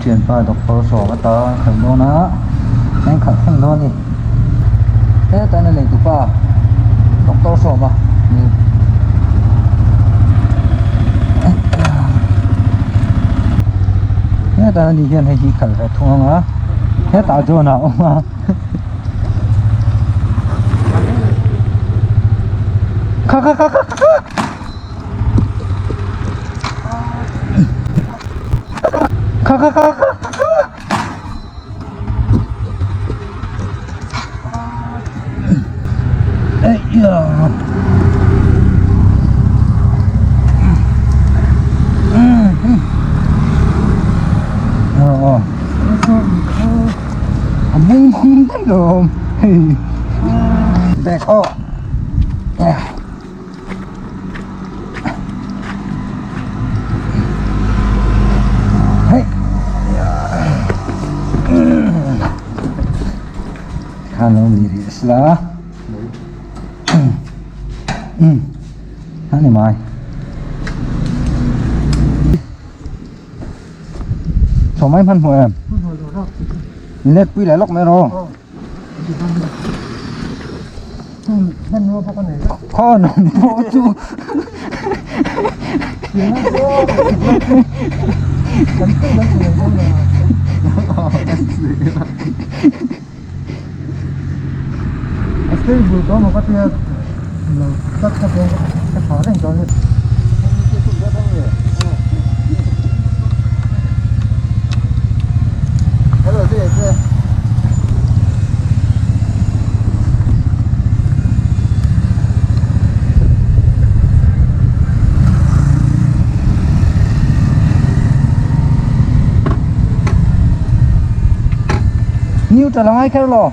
thianpa doctor sawm atan khalh dawn a eng khalh thleng dawn a ni hetah hian a neitupa doctor sawma hetah ani hian hei hi khalh ve thung ang a hetah chuan a awm a. Kha kha kha kha kha kha kha kha kha A bung bung daih lo a awm hei bag aw hei khan lo ni rih sila a ni mai. Chho mai hmanhmawh em? Let pui leh lawk mai rawh. Khaw nawm pawh chu. Neutral a ngai kher lo.